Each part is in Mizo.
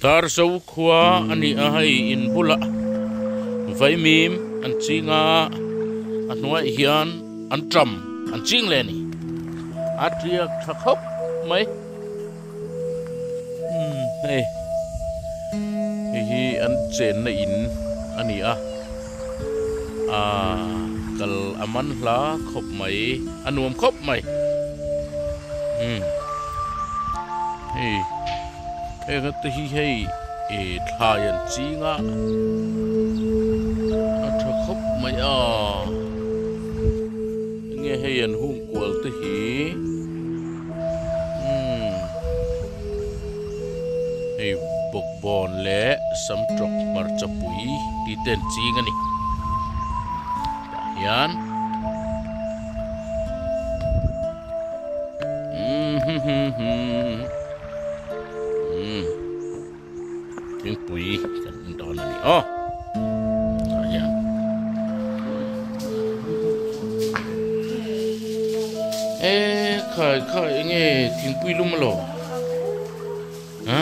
Darzo khua a ni a hei in bulah vaimim an ching a a hnuaiah hian an ṭam an ching leh a ni a tiak tha khawp mai umm hei hei hi an chenna in a ni a aaa kal a man hla khawp mai a nuam khawp mai umm hei heng te hi hei ih thlai an ching a a tha khawp mai a enge hei an hung kual te hi umm hei bawkbawn leh samtawk hmarcha pui tih te an ching a ni tah hian umm thingpui kan en dawn a ni aw tah hian e khai khai enge thingpui lum alo a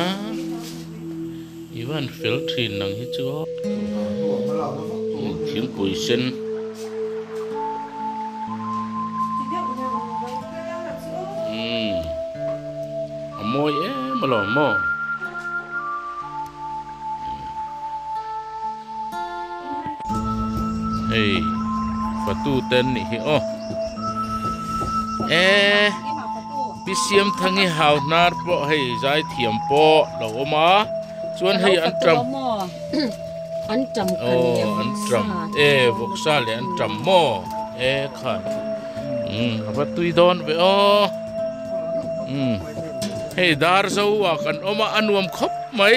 i van fel thin nang hi chu aw thingpui sen. Umm a mawi em alawm maw. Hei fatu te an nih hi aw e pi Siamthangi hau hnar pawh hei zai thiam pawh lo awm a chuan hei an tam aw an tam e vawksa leh an tam maw e khan umm a va tui dawn ve aw umm hei dar zo ah kan awm a a nuam khawp mai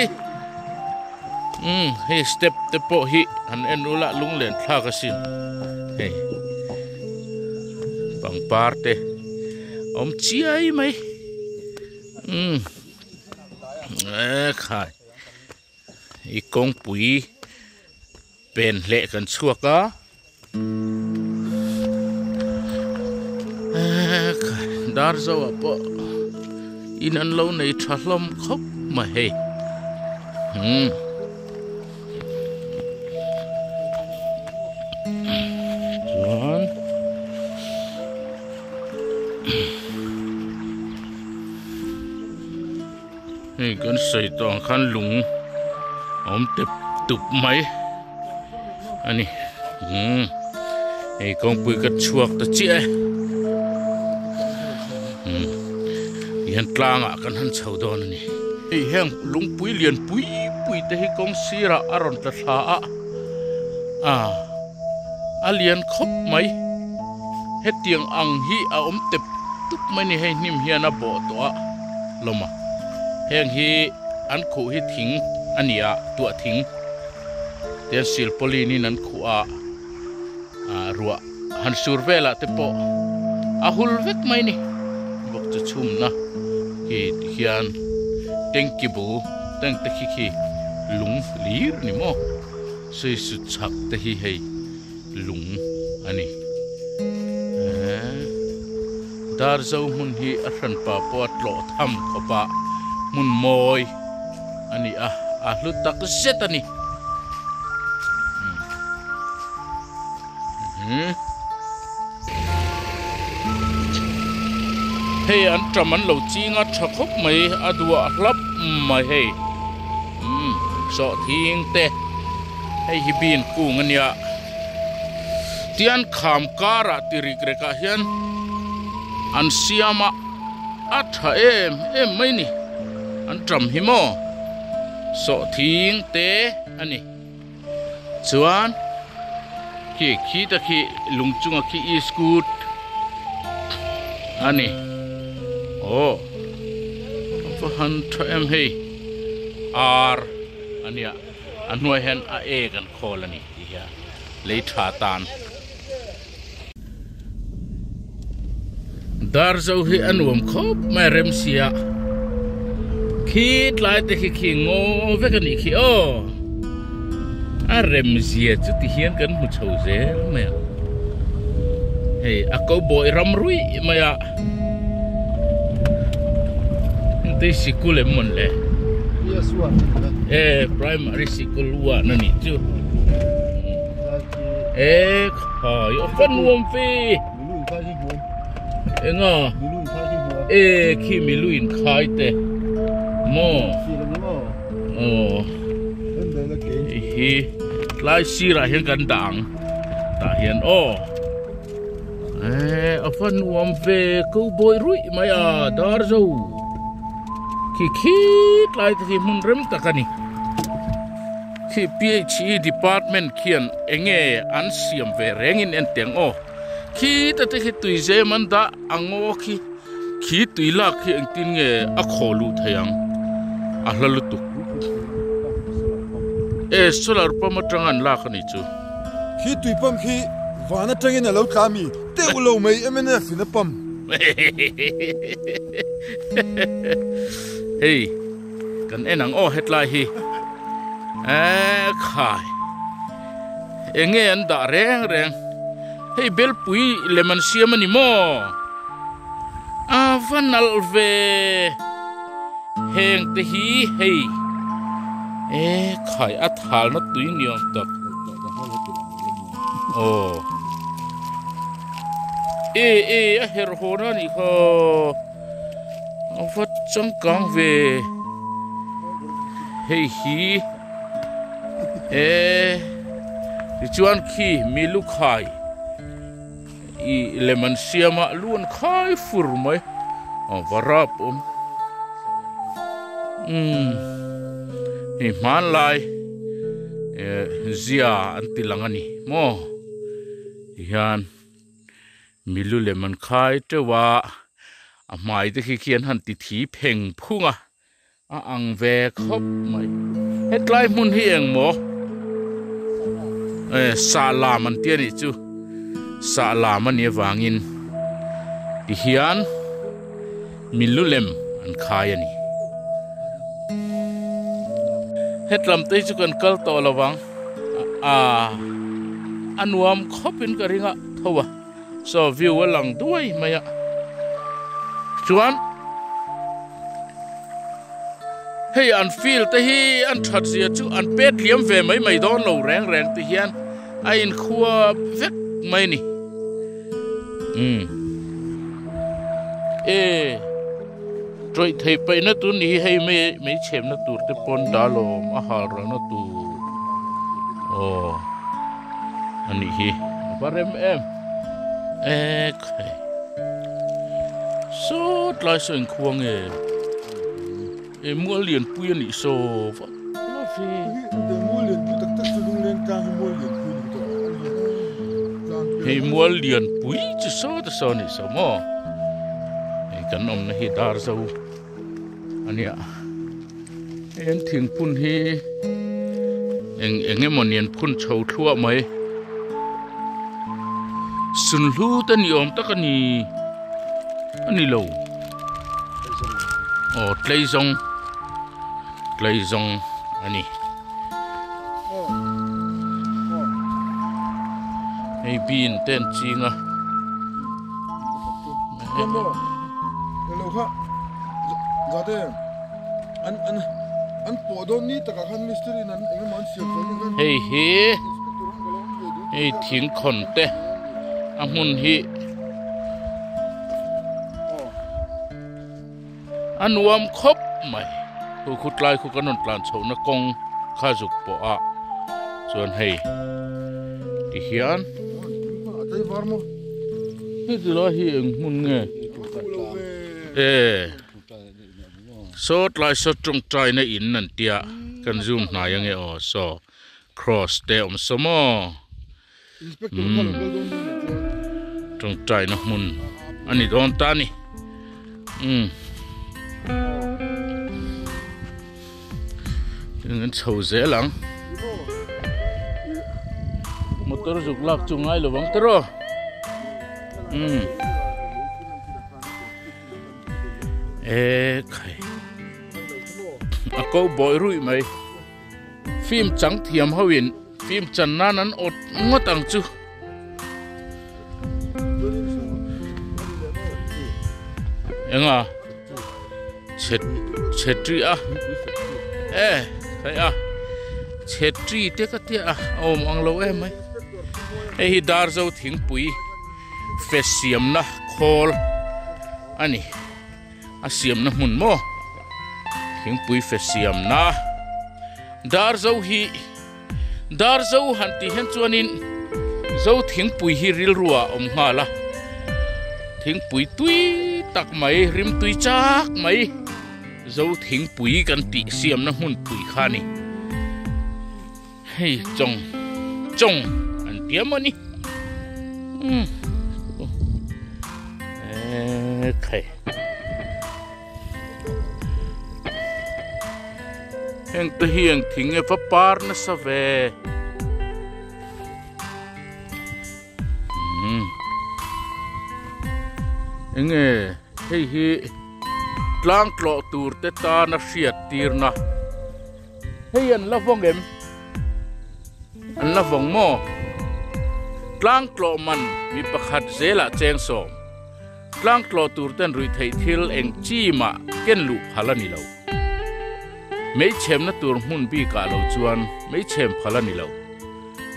umm hei step te pawh hi han en ula lunglen thlak asin hei pangpar te awm chiai mai umm e khai i kawngpui pen hleh kan chhuak a dar zo ah pawh in an lo nei tha hlawm khawp mai hei umm chuan hei kan sawi tawh ang khan lung a awm tep tup mai a ni umm hei kawngpui ka chhuak ta chiah e umm tihian tlangah kan han chho dawn a ni hei heng lungpui lian pui pui te hi kawng sirah a rawn tla thla a a a lian khawp mai hetiang ang hi a awm tep tup mai a ni hei hnim hian a bawh tawh a lawm a heng hi an khuh hi thing a ni a tuah thing te an silpawlin in an khuh a ah ruah han sur velah te pawh a hul vek mai a ni bawk chu chhumna khi ti hian tanky bul tank te khi khi lung hlir a ni maw sawi su chhak te hi hei lung a ni eee Darzo hmun hi a hranpa pawh a tlawh tham khawp a hmun mawi a ni a a hlu tak zet a ni hei an ṭam an lo ching a ṭha khawp mai a duah hlap mai hei umm sawhthing te hei hi bean kung a nia tian kham karah ti rik rek ah hian an siam a a tha em em mai ni an ṭam hi maw sawhthing te a ni chuan khi khi te khi lung chunga khi iskut a ni aw a va han tha em hei ar a nia a hnuai hian a ek an khawl a ni tih hian lei tha tan. Darzo hi a nuam khawp mai a rem sia khi tlai te khi khi ngaw vek a nih khi aw a rem zia chu ti hian kan hmu chho zel mai a hei a ko bawi ram ruih mai a heng te hi sikul em mawn le. E primary sikul 1 a nih chu e khai a fa nuam fe enga e khi milu in khai te maw aw hi tlai sirah hian kan dah ang tah hian aw e a fa nuam ve ko bawi ruih mai a dar zo khi khi tlai te khi hmun rem tak a ni khi phe department khian enge an siam ve reng in en teng aw khi te te khi tui zem an dah a ngaw khi khi tui lak khi engtin nge a khaw luh thei ang a hla lutuk e solar pump atanga an lak a nih chu. Khi tui pump khi van atangin a lo tla mi teuh lo mai mnf in a pump. Hei kan en ang aw hetlai hi eee khai enge an dah reng reng hei belpui lem an siam a ni maw a va nalh ve heng te hi hei eee khai a thalna tui ni awm tak aw. E e a herh haw na nih kha a va changkang ve hei hi e tichuan khi mi lu khai ih lem an siam a lu an khai fur mai a va rap awm umm hei hmanlai eh zia an ti lang a ni maw. Tihian milu lem an khai teuh a, a hmai te khi khi an han ti thi pheng phung a, a ang ve khawp mai. Hetlai hmun hi engmaw eh sah lam an ti a nih chu, sah lam a nih avangin tihian milu lem an khai a ni. Hetlam te hi chu kan kal tawh lo vang. A a nuam khawp in ka ring a tho a saw view a lang duai mai a chuan hei an field te hi an that zia chu an pet liam ve mai mai dawn lo reng reng ti hian a inkhua vek mai a ni umm e. Tawih theih paihna tur ni hi hei mai mai chhemna tur te pawn dalawm a hal ralna tur aw a nih hi a va rem em ek hei saw tlai saw engkhua nge e mual lianpui a nih saw va Hei mual lianpui chi saw te saw a nih saw maw hei kan awmna hi dar zo a nia hei an thingphun hi eng eng emaw ni an phun chho thluah mai sunhlu te ni awm tak a ni a ni lo aw tlei zawng. Tlei zawng a ni. Hei bean te an ching a. Hei hi hei thingkhawn te a hmun hi A nuam khawp mai. Khu khu tlai khu kan rawn tlan chhohna kawng kha zuk pawh a chuan hei ti hian hei ti lai hi eng hmun nge e saw tlai saw tawngtai na in an tia kan zoom hnai ange aw saw cross te awm saw maw. Umm tawngtaina hmun a ni dawn ta a ni umm tin an chho zel ang motor zuk lak chu ngai lo ang tiraw umm e khai a ko bawi ruih mai. Film chang thiam ho in film chan nan an awt ngawt ang chu. Enga chhe chhe tri a. E khai a chhetri te ka tia a awm ang lo em mai hei hi Darzo thingpui fe siamna khawl a ni a siamna hmun maw thingpui fe siamna Darzo hi Darzo han tih hian chuanin Zo thingpui hi rilru ah awm nghal a thingpui tui tak mai rimtui chak mai. Zo thingpui kan tih siamna hmunpui kha a ni. Hei chawng chawng an tia maw ni. Umm e khai. Heng te hi eng thing nge va par nasa ve. Umm enge hei hi tlang tlawh tur te tana hriat tirna hei an la vawng em an la vawng maw tlang tlawh man mi pakhat zelah cheng sawm tlang tlawh tur ten ruih theih thil eng chi mah ken luh phal a ni lo meichhemna tur hmun bikah lo chuan meichhem phal a ni lo.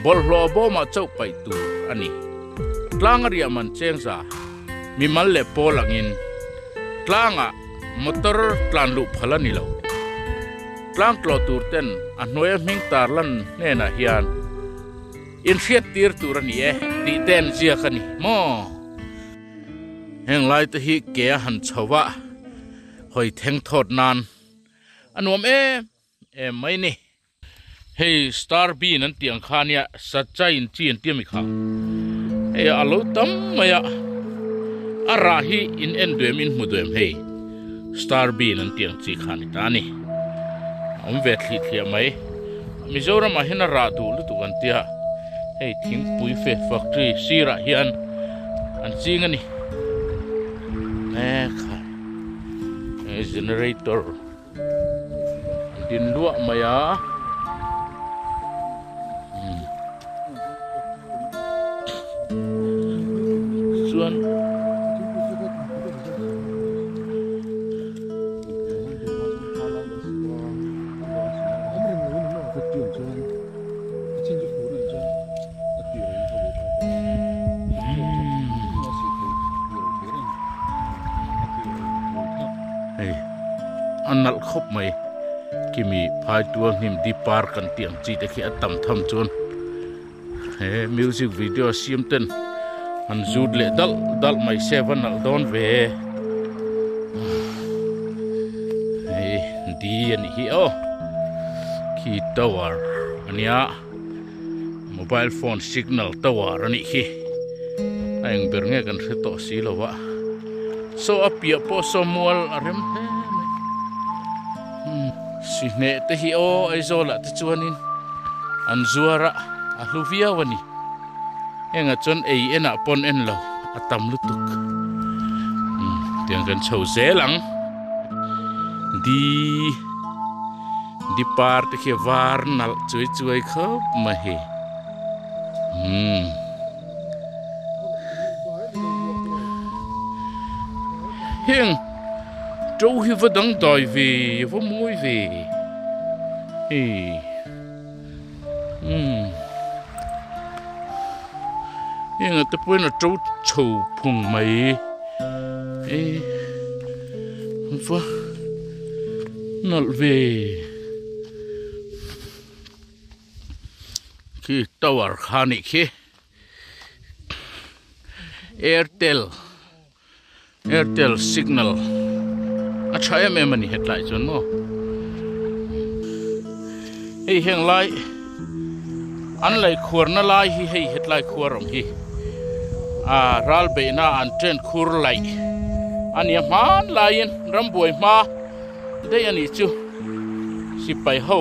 Bawlhhlawh bawmah chauh paih tur a ni. Tlang a riah man cheng za, mimal leh pawl angin tlangah motor tlan luh phal a ni lo. Tlang tlawh tur ten a hnuaia hming tarlan hnenah hian inhriattir tur a ni e tih te an ziak a ni maw? Heng lai te hi ke a han chho a, hawi theng thawt nan a nuam em em mai ni. Hei star bean an tih ang kha ania sachain chi an tih ami kha hei a lo tam mai a a rah hi in en duem in hmu duem hei star bean an tih ang chi kha a ni ta a ni a awm ve thli thliah mai Mizoram ah hian a rah duh lutuk an tia hei thingpui fe factory sirah hian an ching a ni e kha generator. An din luah mai a. Chuan Hei a nalh khawp mai kimi phai tual hnim di par kan tih ang chi te khi a tam tham chuan he music video siam ten han zut leh dalh dalh mai se va nalh dawn ve hei di a nih hi aw khi tower a nia mobile phone signal tower a nih khi a eng ber nge kan hre tawh si lo a saw a piah pawh saw mual a rem hle mai umm sihneh te hi aw Aizawl ah te chuanin an zuar a a hlu viau a ni hengah chuan ei enah pawn en lo a tam lutuk umm tiang kan chho zel ang di. Di par te khi a var nalh chuai chuai khawp mai hei umm heng to hi va dang dai ve va mawi ve hei umm heng ah te pawhin a to chho phung mai e va. Nalh ve khi tower kha nih khi airtel airtel signal a tha em em a ni hetlai chuan maw hei heng lai an lei khuarna lai hi hei hetlai khuar awm hi a ral beihna an chen khur laih a nia hmanlaiin rambuai hma daih a nih chu sipai ho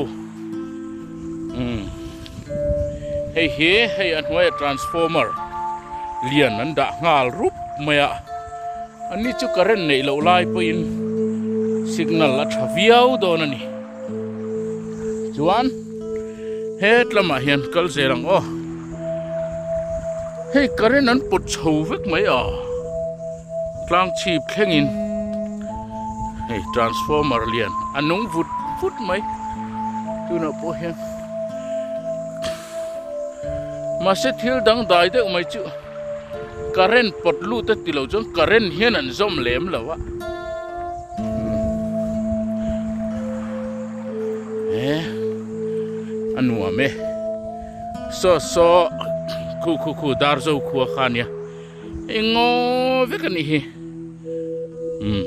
umm hei hi hei a hnuaia transformer lian an dah nghal rup mai a ani chu current neih loh lai pawhin signal a tha viau dawn a ni chuan het lamah hian kal zel ang aw hei current an pawt chho vek mai a tlang chhip thlengin hei transformer lian a nung vut vut mai. Tunah pawh hian mahse thil dang dai deuh mai chu current pawt lut a ti lo chuan current hian an zawm lem lo a. He a nuam e. Saw saw khu khu khu dar zo khua kha nia. Eng ngaw vek a nih hi. Umm.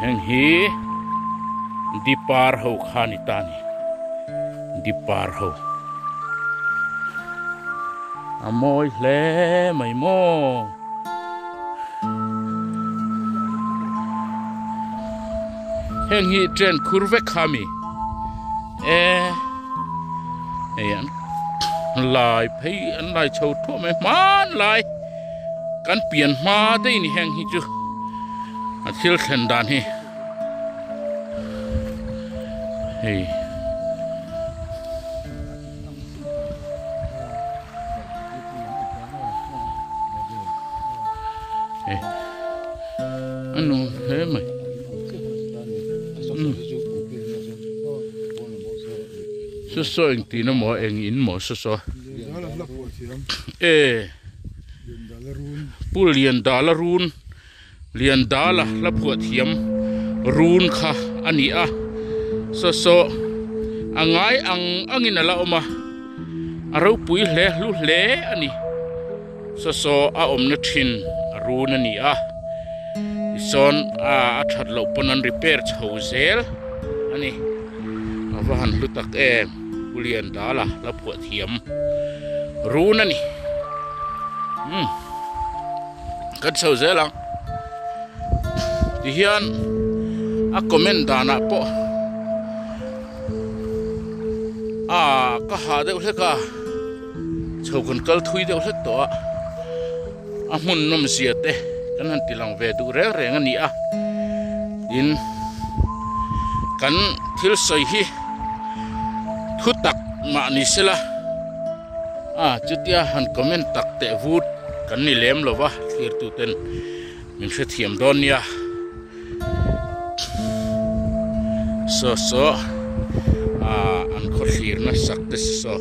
Heng hi dipar ho kha ni ta ni. Dipar ho. A mawi hle mai maw. Heng hi train khur vek kha mi. E hei an lai phei an lai chho thuah mai hman lai kan pian hma daih ni heng hi chu a thil thlen dan hi hei. A nuam hle mai. Saw saw eng tihna maw eng in maw saw saw. E Pu Liandala run Liandala hla phuah thiam run kha a ni a saw saw a ngai ang angin a la awm a a ropui hle hlu hle a ni. Saw saw a awmna thin a run a ni a, tichuan a that loh pawn an repair chho zel a ni. A va han hlu tak em Pu Liandala la phuah thiam run a ni. Umm kan chho zel ang. Tihian a comment danah pawh a ka hah deuh hlek a. Chho kan kal thui deuh hlek tawh a, a hmun nawmzia te kan han ti lang ve duh reng reng a ni a, tin kan thil sawi hi thu tak mah ni sela a chutia han comment tak teh vut kan ni lem lo va thlir tu ten min hrethiam dawn nia saw saw ah an khaw thlir nasak te saw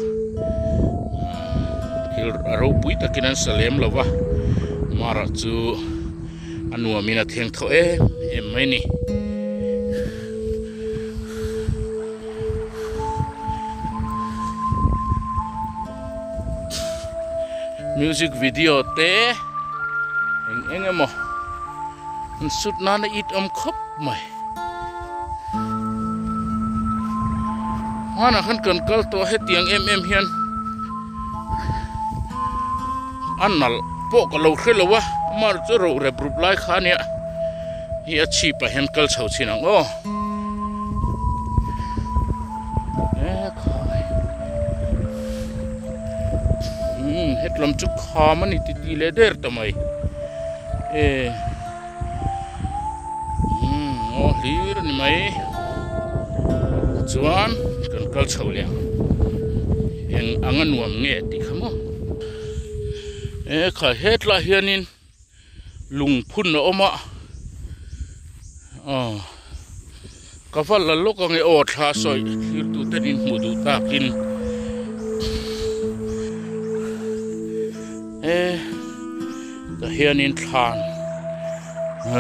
thil a ropui takin an sa lem lo va mara chu a nuamin a thleng tho em em mai a ni. Music video te eng eng emaw an shoot nana it awm khawp mai hmanah khan kan kal tawh a hetiang em em hian a nalh pawh ka lo hre lo a amah chu ro rep rup lai kha ania hi a chhip ah hian kal chho chhin ang aw. Hetlam chu kham a ni ti ti leh der ta mai e umm ngaw hlir a ni mai chuan kan kal chho leh ang eng ang a nuam nge tih kha maw e kha hetlai hianin. Lungphun a awm a aw ka va la lawk ange aw thla sawi thlir tu ten in hmuh duh takin e tah hianin thlan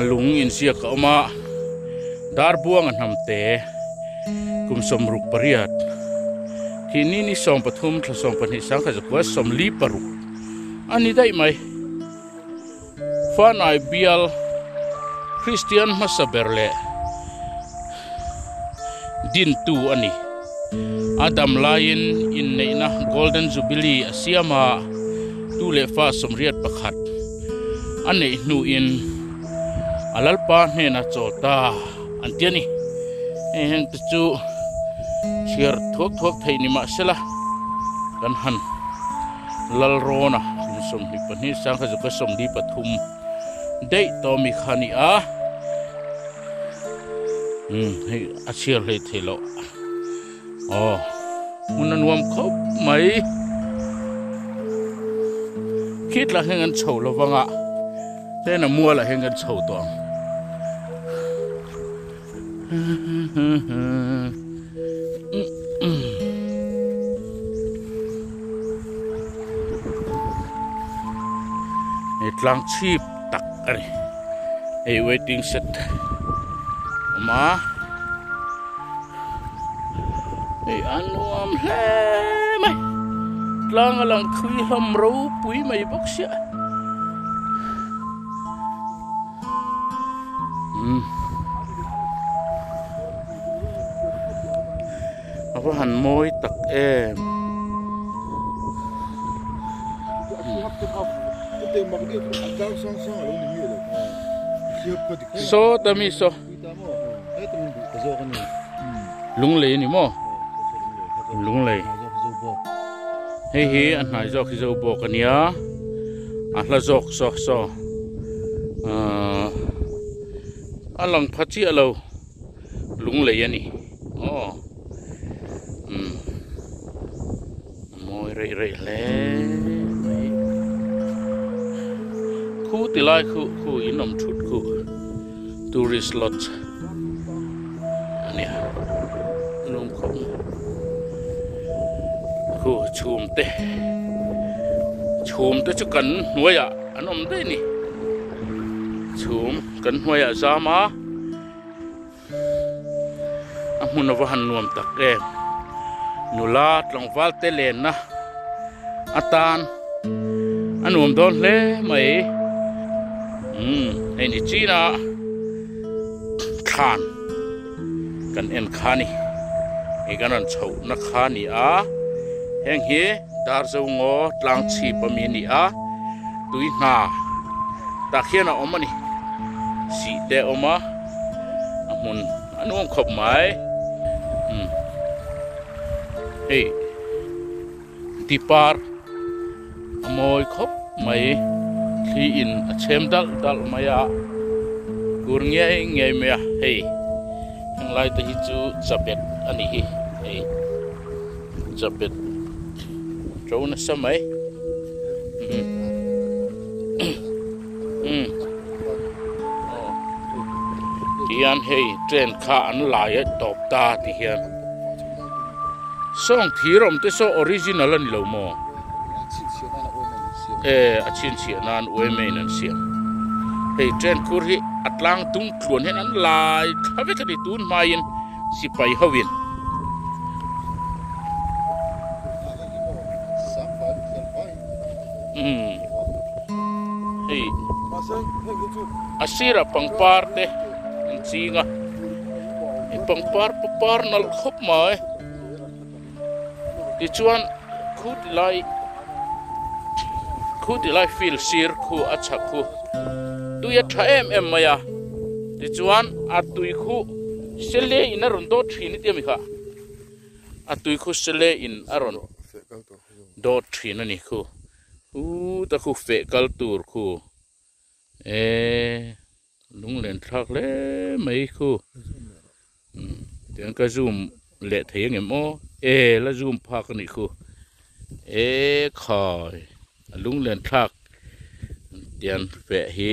lung inziak a awm a dar buanga hnam te kum 68 thihni ni 13 thla 12 sangkhat 46 a ni daih mai. Fanai bial Kristian hmasa ber leh dintu a ni. A dam laiin inneihna Golden Jubilee a siam a, tu leh fa 81 a neih hnuin a Lalpa hnena chawl ta an ti a ni. Hei heng te chu chhiar thuak thuak theih ni mahsela kan han. Lalrawna kum 22 sangkhazuka 43 daih tawh mi kha a ni a umm hei a chhiar hlei thei loh aw hmun a nuam khawp mai khitlah hian kan chho lo vang a tlem a mualah hian kan chho tawh ang. Hei tlang chhip tak a ni hei waiting shed awm a hei a nuam hle mai tlang a lang thui hlawm ropui mai bawk sia. A va han mawi tak em. Saw ta mi saw. Lunglei a ni maw? Lunglei. Hei hi a hnai zawk hi zo bawk a nia. A hla zawk saw saw. Ahh a lang pha chiah lo lunglei a ni aw umm a mawi reih reih hle mai khu ti lai khu khu in awm thut khu tourist lodge a nia lung khawp mai khu chhum te chhum te chu kan hnuaiah an awm daih a ni chhum kan hnuaiah a zam a a hmun a va han nuam tak em nula tlangval te lenna atan a nuam dawn hle mai umm hei ni chin a thlan kan en kha a ni hei kan rawn chhoh na kha a ni a heng hi Darzo ngaw tlang chhip ami a ni a tui hna tah khian a awm a ni sih te a awm a a hmun a nuam khawp mai umm hei tipar a mawi khawp mai thli in a chhem dalh dalh mai a kur ngei ngei mai a hei heng lai te hi chu chabet a ni hi hei. Chapet to nasa mai tihian hei train kha an lai a tawp ta ti hian sawng thir awm te saw original a ni lo maw e a chhinchhiah nan uaima in an siam hei train khur hi a tlang tung tluan hian an lai thla vek a ni tun hmaiin. Sipai ho in. Umm hei a sirah pangpar te an ching a hei pangpar pawh par nalh khawp mai tichuan khu ti lai khu ti lai field sir khu a chhak khu tui a tha em em mai a tichuan a tui khu Sele in a rawn dawt thin i tia mi kha a tui khu sele in a rawn dawt thin a ni khu u ta khu feh kal tur khu eee lunglen thlak hle mai khu tiang ka zoom leh thei angem aw e la zoom phak a nih khu e khai a lunglen thlak tiang feh hi.